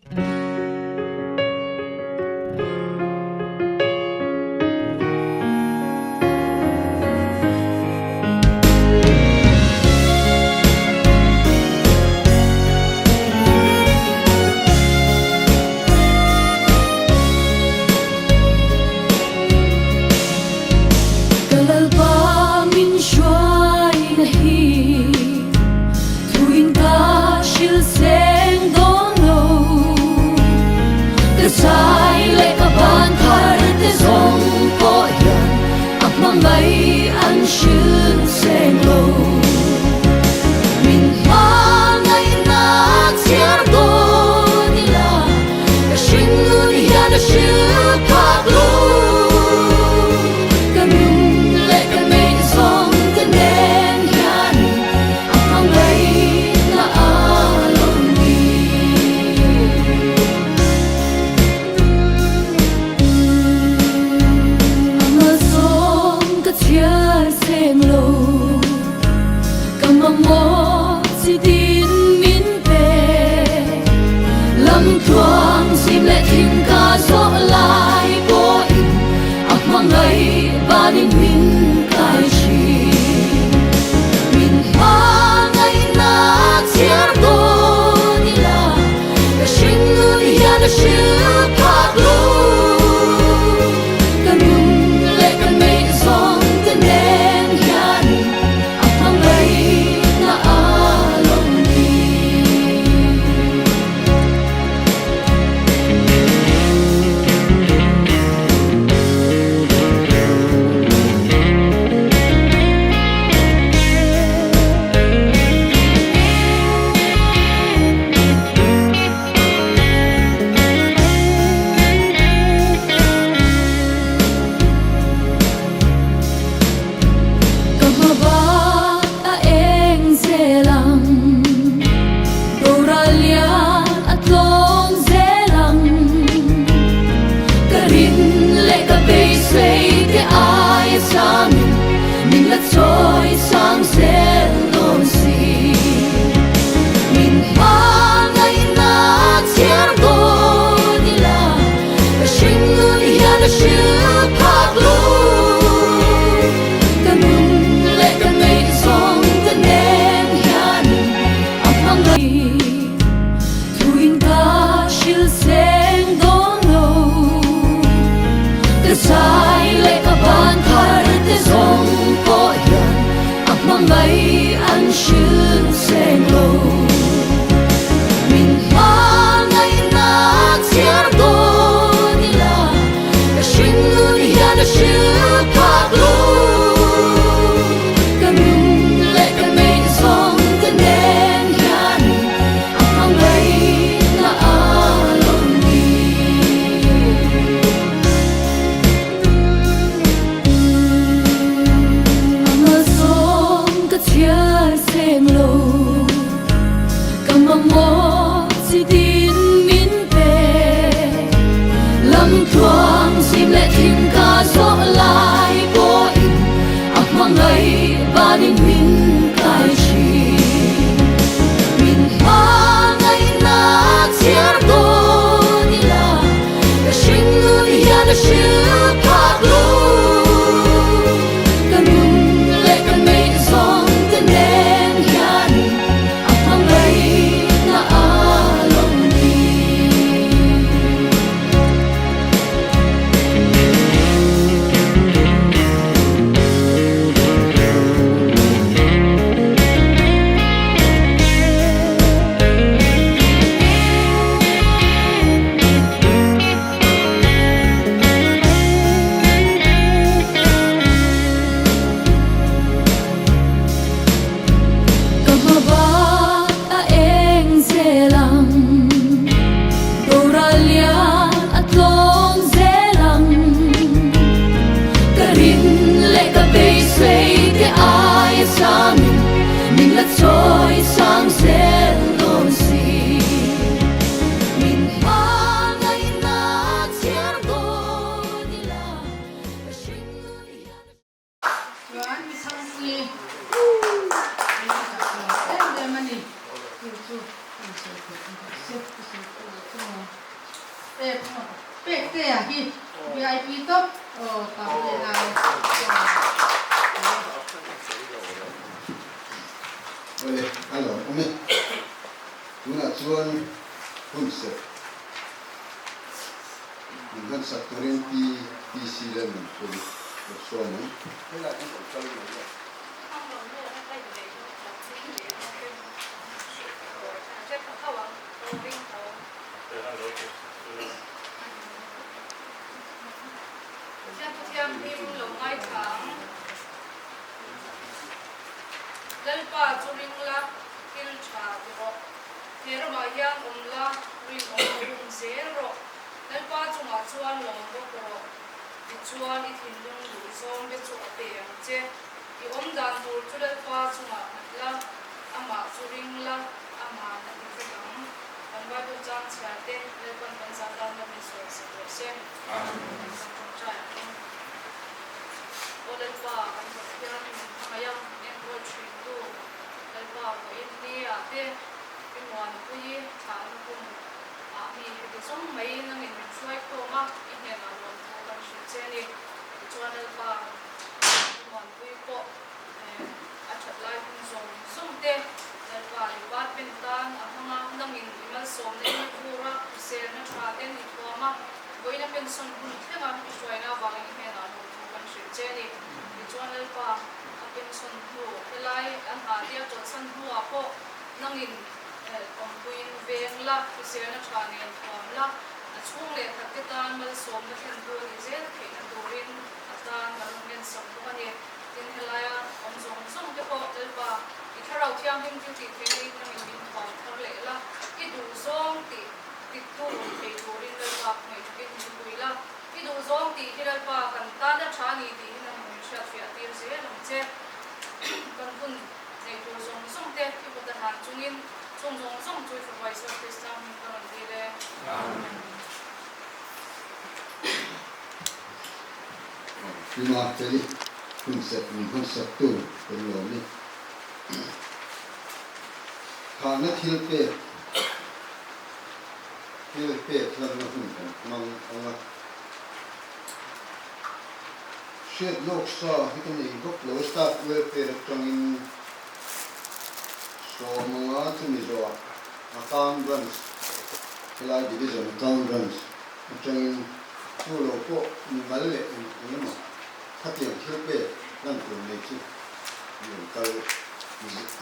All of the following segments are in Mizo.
Ka Lalpa min hruaina hi thuin ka hrilh seng dawn lo. Ka zai leh ka ban thar te zawng pawh hian a hmangaih an hrilh seng lo. Min hmangaihna chhiar dawn ila ka hringnun hian a hrilh phak lo. Ka nun leh ka neih zawng te nen hian a hmangaihna a lo ni. A malsawm ka chhiar seng lo, ka mamawh chi tin min pe. Lam tluang zim leh thing ka zawh lai pawhin a hmangaih banin min kai thin. Min hmangaihna chhiar dawn ila, ka hringnun hian a hrilh phak lo. Ka nun leh ka neih zawng te nen hian a hmangaihna a lo ni. Biaktea hi VIP tawp aw tam leh nau. Awle, a lawm awm e. Tunah chuan hun serh min hman sak turin Pi PC Lalnunpuii lo sawm ang. Lalpa chu ring la, thil tha ti rawh. He ramah hian awm la, rinawm a hum zel rawh. Lalpa chungah chuan lawm bawk rawh. Tichuan i thinlung duh zawng te chu a pe ang che. I awm dan tur chu Lalpa chungah nghat la, amah chu ring la, ama'n a ti vek ang. Kan Bible chang chhiar te Lalpa'n kan zah tan la min sawi sak rawh se. Amen. Kan tawngtai ang. Aw Lalpa, kan Pathian min hmangaih a, min enkawl thintu Lalpa vawiin ni ah te i muanpui thlahna hun ah mi heti zawng mai nangin min hruai khawm a, i hnenah lawmthu kan hrilh che a ni. Tichuan Lalpa, i muanpui pawh a that lai hun zawng zawng te Lalpa department tan a hmang a, nangin i malsawmna in a thur a, hriselna tha ten i thuam a, vawiina pension hun thlenga i hruaina avangin i hnenah lawmthu kan hrilh che a ni. Tichuan Lalpa a pension hnu helai an hah tia chawlhsan hnuah pawh nangin awmpuiin veng la, hriselna tha nen thuam la, a chhung leh khat te tan malsawmna thlentu a nih zel theihna turin a tan kan rawn ngensak bawk a ni. Tin, helaia awm zawng zawng te pawh Lalpa, i Thlarau Thianghlim thil tih theihna in nangin min thuam thar leh la, i duh zawng tih tiktu thei turin Lalpa khawngaih takin min pui la, i duh zawng tih hi Lalpa kan tana tha a ni tih hi nangin min hriatfiah tir zel ang che. Kan hun neih tur zawng zawng te i kut a hlan chungin chung zawng zawng chu i Fapa Isua Krista hming ka rawn dil e. Amen. Hlima Feli hun set min hmansak tu kan lawm i khahna thil pek thil pek hlanna hun kan hmang ang a, hriat lawk sa hi ka nei vak lo staff welfare atangin sawmanga chumi zawhah account branch helai division account branch atangin Chu lo pawh mimal leh eng eng emaw khatiang thil pek hlan tur nei chu an rawn kal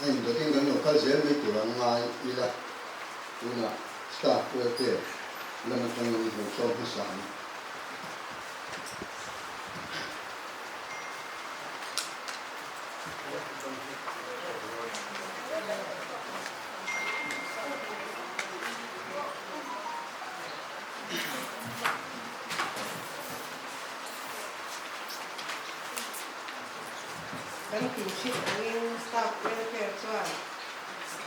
a indawtin kan lo kal zel mai tur an ngai ila tunah staff welfare lam atangin lo sawm hmasa ang. Kan tih thin angin staff welfare chuan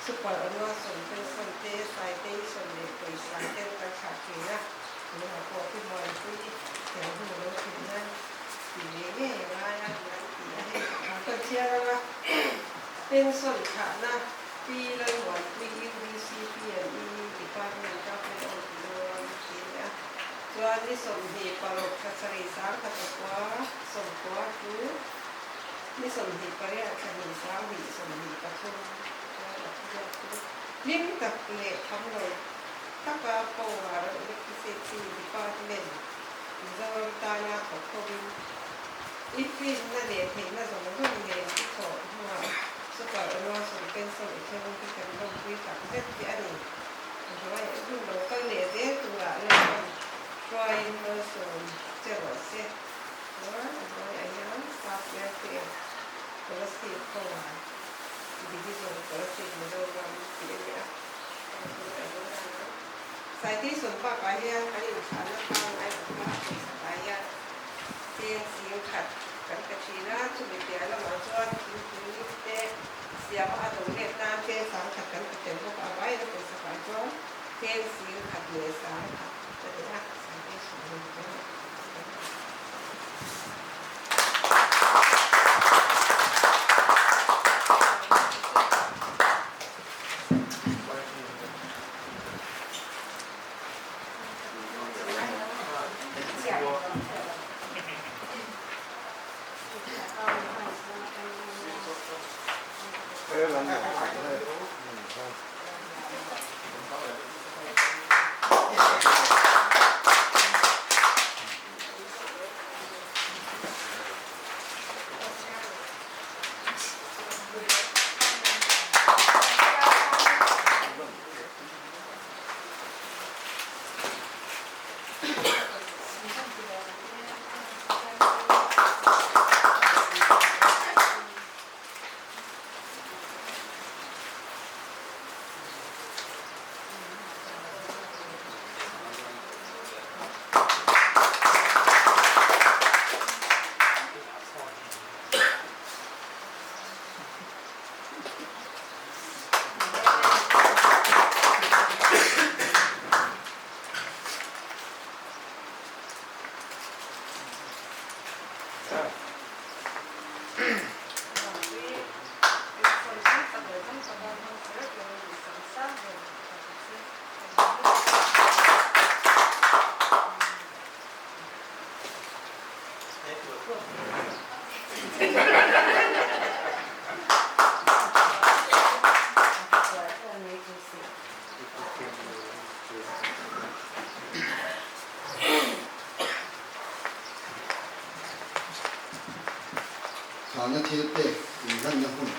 super annual sawmpensan te, citation leh pawisa ten kan thlah thin a, tunah pawh pi Muanpui thiam hun a lo thlen nan tih ve ngei a ngai a, an ti a hei. Kan chhiar anga pension thlahna Pi Lalmuanpui UDCP and E Department Government of Mizoram tih a ni a, chuan ni 26 thla sarih sangkhat pakua sawmkua chu ni 28 thla hnih sanghnih 23 chuan a thuziak chu hlim tak leh tham lo taka Power Electricity Department Mizoram tana thawk hovin i finna leh theihna zawng zawng nen i thawh hnuah Super annual pension i thleng hi kan lawmpui tak zet hi a ni. Hruai hun lo kal leh zel turah Lalpan hruaiin malsawm che rawh se. Chuan a hnuaiah hian staff welfare policy kawngah division policy Mizoram tih a ni a. Citation bakah hian kan inthlahna pangngai bawka a pawisa hian cheng sing khat kan pe thin a, chumi piah lamah chuan thingpui te siama a do let nan cheng sangkhat kan pe tel bawk a, a vaiin a pawisa fai chuan cheng sing khat leh sangkhat a ni a, citation hun chuan a pawisa kan pe. Thana thil pek inhlanna hun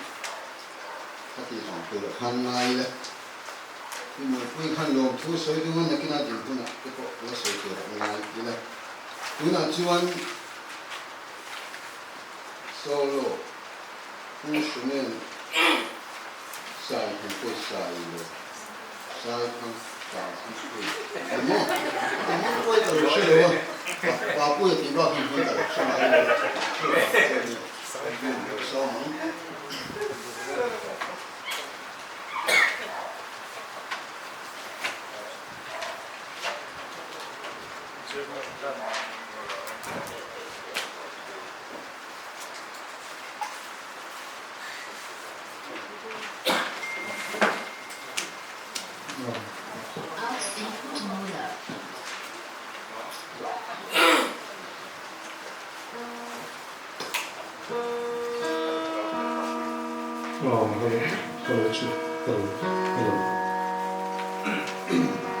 ka tih vang tur khan ngai ila, i mawlpui khan lawmthu sawi dunga nakina din hunah te pawh la sawi tur a ngai ila. Tunah chuan solo instrument sai han pawh sai lo, sai khan pa hi pui ni maw? A hming pawh ka lo hre lo a, pa pui a tih bak hi hming ka lo hre ngai lo a, chuvang chuan ni hming lo sawm ang.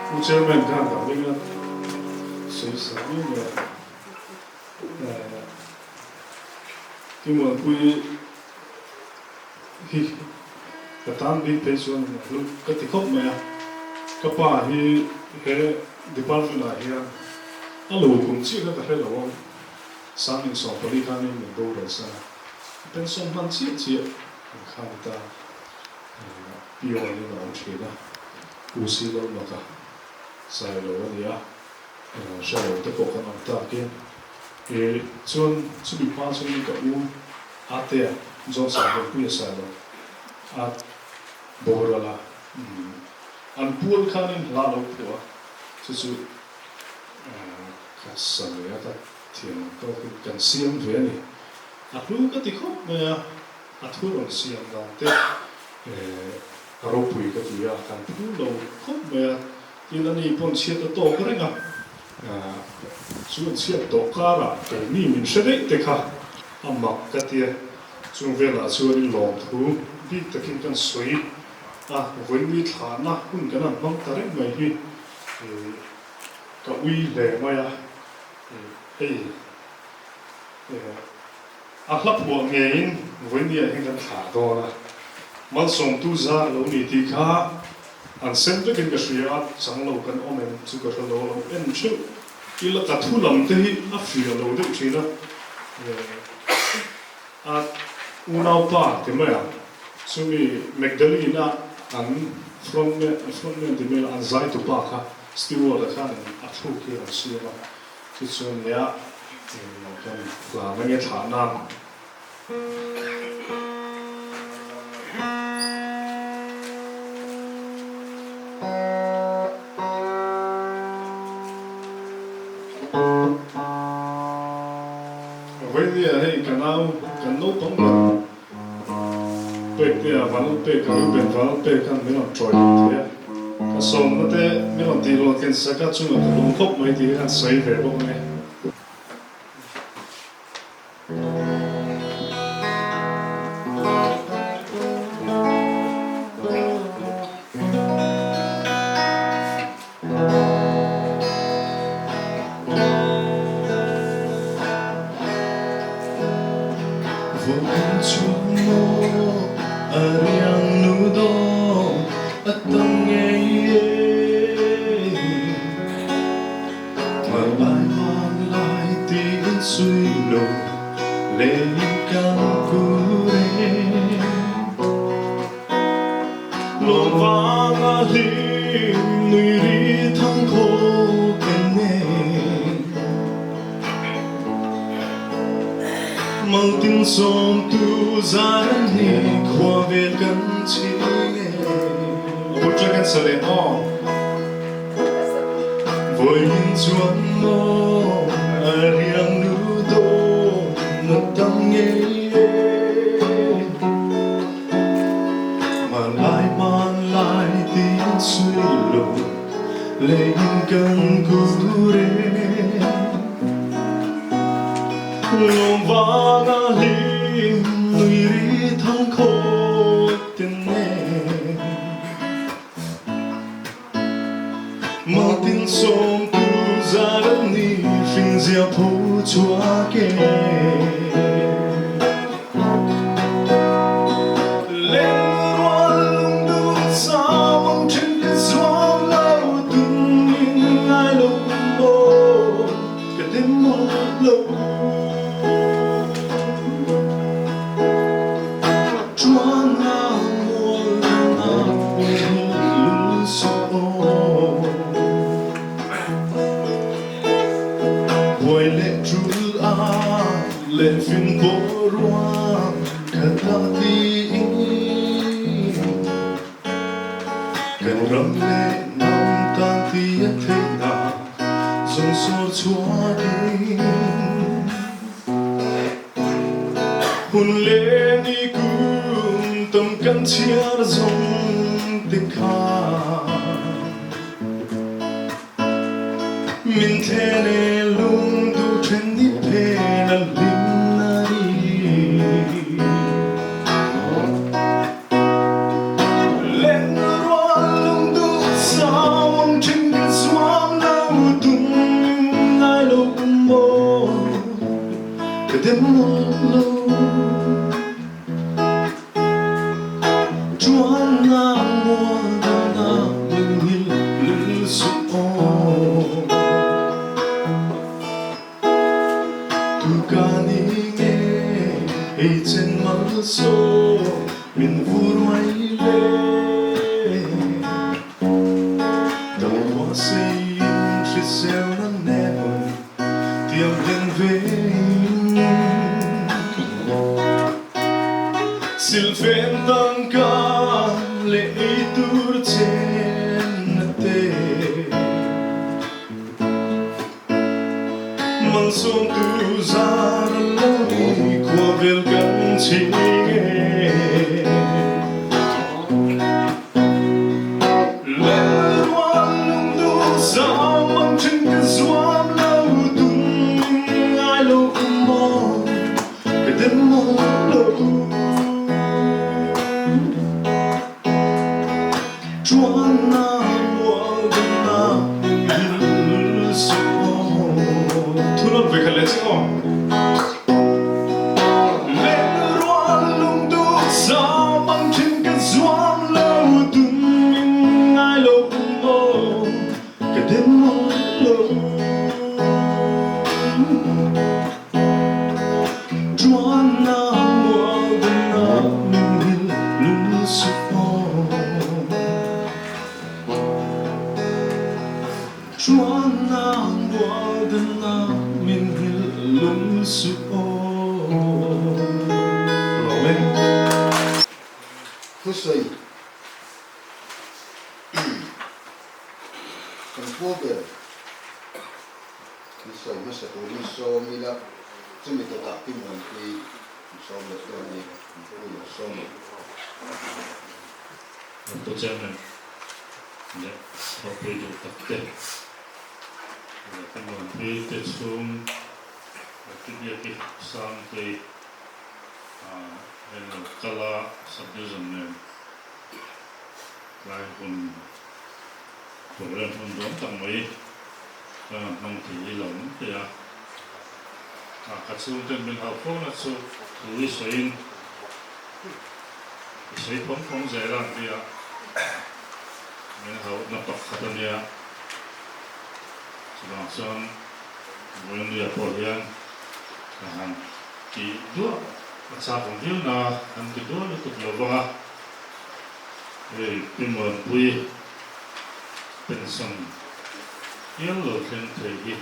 Pu Chairman khan ka hming a sawi sak miau mai a. Ki Muanpui hi ka tan bik phei chuan a hlu ka ti khawp mai a. Ka pa hi he department ah hian a lo kum chiah kha ka hre lo ang. Sangin 14 khanin min boral san a, pension hman chiah chiah ang kha ni ta. Pion in a awm thin a, U si lo laka zai lo a ni a, hre lo te pawh kan awm takin. E chuan chumi hma chuan ka u Atea, John Saivawmpuia sai lo, a boral a, an pual khanin hla lo phuah a, chu chu ka sa leh a, ka thiam ang tawkin kan siam ve a ni. A hlu ka ti khawp mai a. A thu rawn siam dan te a ropui ka ti a, kan phu lo khawp mai a, tin a ni pawn chhiat a tawk reng a, chu an chhiat tawh karah keini min hre daih te kha a mak ka ti a, chung velah chuanin lawmthu bik takin kan sawi a, vawiini thlahna hun kan han hmang ta reng mai hi ka ui hle mai a, hei. A hla phuah ngeiin vawinia hian kan thlah dawn a, malsawmtu zar lo ni tih kha an sem vekin ka hria a, chang lo kan awm em chu ka hre lo, lo en theuh ila ka thu lam te hi a fiah lo deuh thin a, a unaupa ti mai ang chumi Magdalene-a an frontman frontman ti mai an zaitupa kha Stewart-a khan a thluk hi a rawn siam a. Chu chu nia kan hlan ange thlah nan. Vainia hei ka nau kan naupang ber pek te a vanal pek a Reuben vanal pek khan min rawn chawi leh thei a, ka sawmna te min rawn tih rual ken sak a chungah ka lung khawp mai tih khan sawi ve bawk ange. Lawm vanga hlim nui ri thang khaw ken nen. Maltin sawmtu zar an ni khua vel kan chhing e. A bul ṭang kan sa leh maw? Vawiin chuan maw a riang nu dawn na tam ngei e. Hmanlai hmanlai tiin sui lo leiin kan kur e. Lawm vanga hlim nui ri thang khawt ten nen. Martin sawmtu zar an ni hringzia pho chhuak e. Lengrual lungduh sau ang then ka zuam lo tum in ngai lo maw ka dem mawlh lo. Chuan a mual na lul suh aw. Buai leh tul a leh fin pawh ruang khat ah tiin kan ram leh hnam tan ti a theihna zawng sawr chhuakin. Hun leh ni kum tam kan chhiar zawng te kha min thlen e lung duh then ni phen a hlim na ri. Lengrual lung duh sau ang then ka zuam lo tum ngai lo maw. Ka dem mawlh lo. Chuan na mual na min hil lul suh aw. Tu ka ni nge ei chen mal saw min vur mai le. Dam khua seiin hrisel na nen tiam hlen ve in. Silfen tangka leh ei tur chen na te. Malsawmtu zar a lo ni khua vel kan chhing e. Lengrual lungduh zam ang then ka zuam lo tum ngai lo maw ka dem mawlh lo. Chuan na mual ding na min hil suh aw. Thu nawn ve khat leh chiah aw. Lengrual lungduh zam ang thin ka zuam lo tum in ngai lo maw ka dem mawlh lo. Chuan na mual ding na min hil lul suh aw. Chuan na mual ding na min hil lul suh aw. Amen. Thusawi kan pu ber. An sawi hmasa turin sawm ila, chumi dawtah pi Muanpui an sawm leh dawn a ni, an pu in a sawm ang. Pu Chairman leh thawhpui duh tak te leh Pi Muanpui te chhung Pi Biaki Sangtei hei lo kal a Sub-Division nen tlai hun Program hun dawn tak mai ka hmang thei hi lo awm thei a, a ka chhungten min hauh fo na chu thu i sawiin i sawi phawng phawng zel a an ti a, min hauh na pakhat a nia, chuvang chuan Vawinia pawh hian ka han tih duah a chak awm viau na, han ti duah lutuk lo vang a. Hei Pi Muanpui pension hial lo thleng thei hi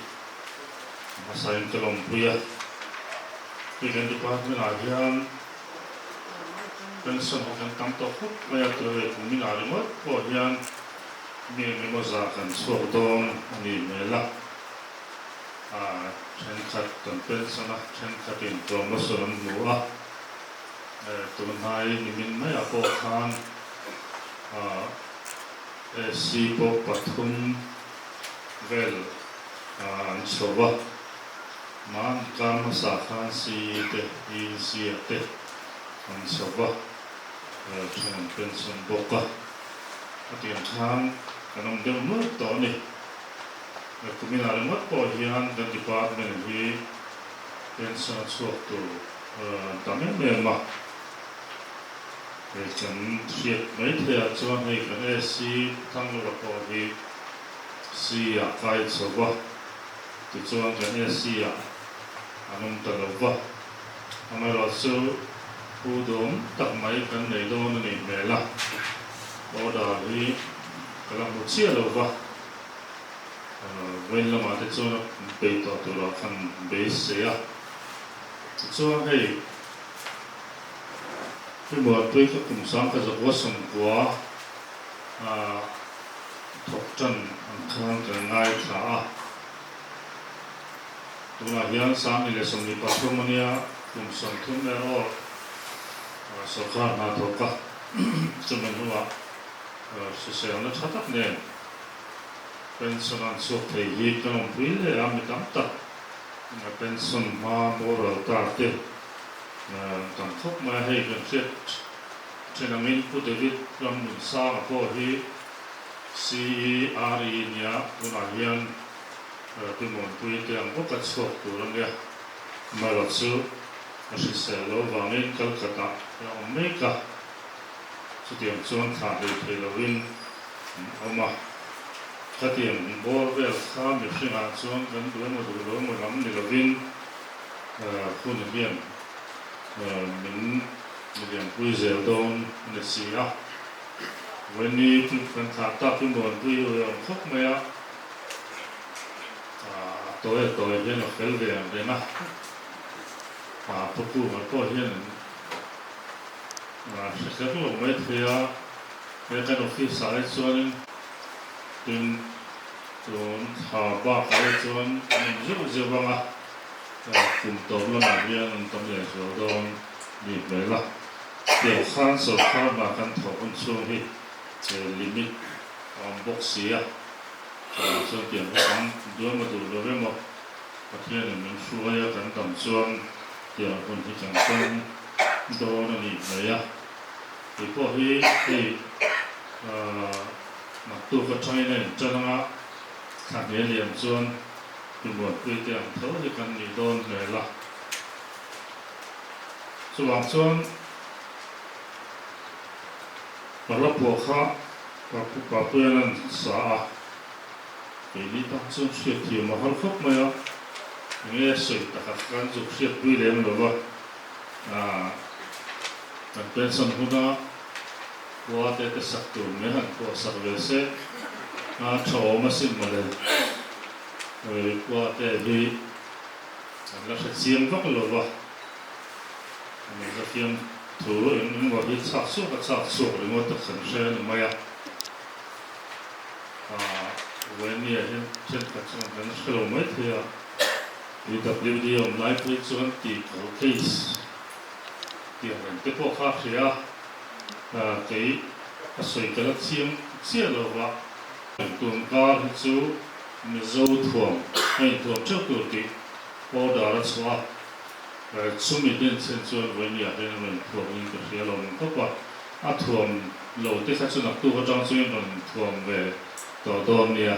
hmasain ka lawmpui a. Hei kan department ah hian pension ho kan tam tawh khawp mai a, tun hei kum inah ringawt pawh hian mi eng emaw zah kan chhuak dawn a nih hmel a. Thenkhat kan pension a, thenkhatin promotion an hmu a. Tunhnai nimin maiah pawh khan AC pawh pathum vel an chho a, mahni kar hmasa khan CE te, EC ah te an chho va, then an pension bawk a, hetiang khan kan awm deuh nuai tawh a ni. Kuminah ringawt pawh hian kan department hi pension a chhuak tur tam em em a, hei kan hriat mai theiah chuan hei kan AC Thanglura pawh hi C ah kai chho va, tichuan kan AC ah an awm ta lo va, amaherawhchu pu duhawm tak mai kan nei dawn a nih hmel a, order hi ka la hmu chiah lo va. Vawiin lamah te chuan a peih tawh turah khan beisei a. Tichuan hei Pi Muanpui ka kum sang ka zakua sawmkua thawk tan ang khan kan ngaithla a. Tunah hian 2023 a nia, kum 30 erawh sawrkar hna thawk a, chumi hnuah hriselna tha tak nen Pension an chhuak thei hi ka lawmpui hle a, mi tam tak pension hma boral ta te an tam khawp mai a, hei kan hriat then angin Pu David Ramnunsanga pawh hi CERE nia tunah hian Pi Muanpui te ang bawka chhuak tur a nia, amaherawh chu a hrisel lo vangin Calcutta a awm mek a, chutiang chuan thlah hlei thei lovin an awm a. Khatiang bawr vel kha mihringah chuan kan duh emaw duh lo emaw lam ni lovin hun hian min lianpui zel dawn a ni si a. Vawiini chu kan thlah tak hi Muanpui hi a awm khawp mai a, a tawi a tawi hian a fel ve ang reng a, Pu Kunga pawh hian a hre kher lo maithei a. He kan office ah hi chuanin tin tun thla bakah hi chuan an awm zeuh zeuh ang a, kum tawp lamah hian an tam leh zual dawn ni hmel a. Tiang khan sawrkar hna kan thawh hun chhung hi limit a awm bawk si a, chuvang chuan tiang hi kan duh emaw duh lo emaw Pathianin min hruai a kan dam chuan tiang hun hi kan tawng dawn a nih hmel a. Kei pawh hi hei naktuk atangin a intan anga thla hne liam chuan Pi Muanpui te ang tho hi kan nih dawn hmel a. Chuvang chuan Parla pawh kha Papuian an sa a, keini tan chuan hriatthiam a har khawp mai a, enge sawi taka kan zuk hriatpui lem lo va. Kan pension huna khua te te sak tur mai han phuah sak ve se a tha awm asin mawle. Khua te hi kan la hre chiang vak lo va, kan la fiam thu eng eng hi chhak chhuak a chhak chhuak ringawt a kan hre a ni mai a. Vawinia hian thenkhat chuan kan hre lo maithei a. PWD awm lai phei chuan tih kal case tih ang reng te pawh kha a hria a, kei a sawi ka la chiang chiah lo va. Tun kar hi chu Mizo thuam a inthuam theuh tur tih order a chhuah a, chumi denchhen chuan vawinia hian a rawn inthuam in ka hria lo ang khawp a, a thuam lo te kha chu naktuk atang chuan rawn inthuam ve tawh dawn nia,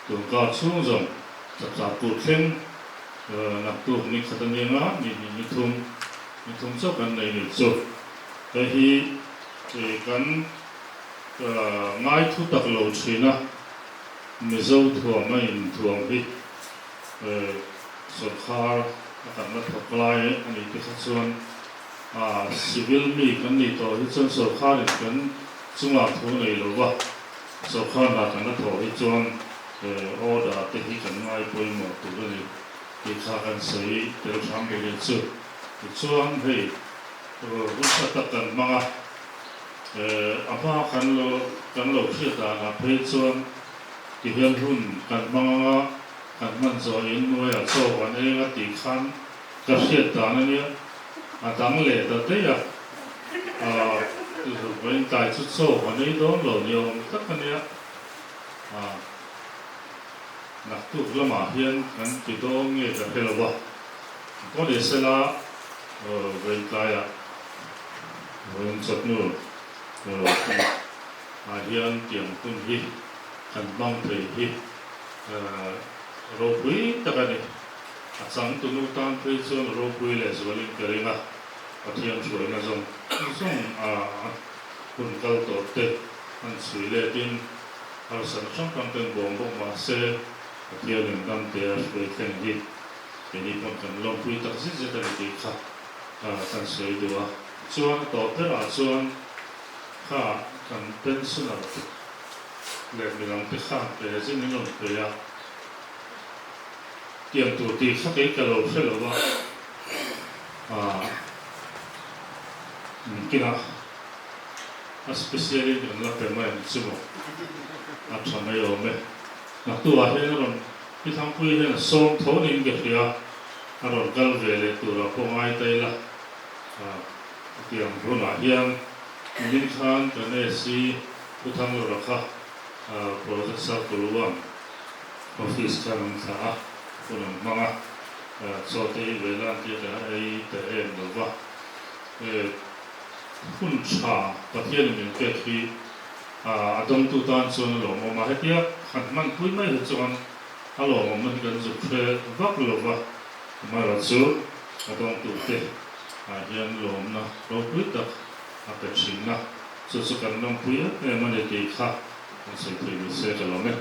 tun kar chhung zawng. Chapchar tur thleng naktuk ni khat a ni anga ni hnih ni thum ni thum chauh kan nei ni chu. Hei hi kan ngai thu tak lo thin a, Mizo thuam a inthuam hi sawrkhar a kan la thawk lai a nih te kha chuan civil mi kan nih tawh hi chuan sawrkharin kan. Chungah thu nei lova sawrkar hna kan la thawh hi chuan order te hi kan ngai pawimawh tur a ni tih kha kan sawi tel hram bawk in chu. Tichuan hei hun tha tak kan hmang a, a hma kan lo kan lo hriat danah phei chuan tihian hun kan hmang anga kan hman zawh in nuaiah chaw kan eng a tih khan Ka hriat dan a nia, a dang leh ta daih a, aah vawiin tlai chu chaw ka nei dawn lo ni awm tak a nia, aah naktuk lamah hian kan ti dawn nge ka hre lo va, ka ni sela vawiin tlaiah vawiin chawhnu ah hian tiang hun hi kan hmang thei hi ropui tak a ni. A changtunu tan phei chuan ropui leh zualin ka ring a, Pathian hruaina zawng zawng a hun kal tawh te an chhui letin harsatna hrang hrang ten bawm bawk mah se Pathianin dam te a hruai thleng hi keini pawn kan lawmpui tak zet zet a ni tih kha kan sawi duh a. Chuan a tawp berah chuan kha kan pensioner leh midang te khan pe zin in rawn pe a. Tiang tur tih kha kei ka lo hre lo va, aah kinah a special in kan la pe mai ang chu maw, a tha mai awm e. Naktuah hian a rawn Pi Thangpuii hian a sawm tho niin ka hria, a rawn kal ve leh turah pawh ngai ta ila, aah tiang hunah hian nimin khan kan AC Pu Thanglura kha Project Circle 1 Office khan an thlah a, hun an hmang a, chaw te ei ve la an tia ka ei ta em lo va. Hun tha Pathianin min pek hi a dawngtu tan chuan a lawmawm a, hetia han hmanpui mai hi chuan a lawmawmna hi kan zuk hre vak lo va, amaherawhchu a dawngtute ah hian lawmna ropui tak a pe thin a, chu chu kan lawmpui em em a ni tih kha kan sawi thei ni se ka lawm e.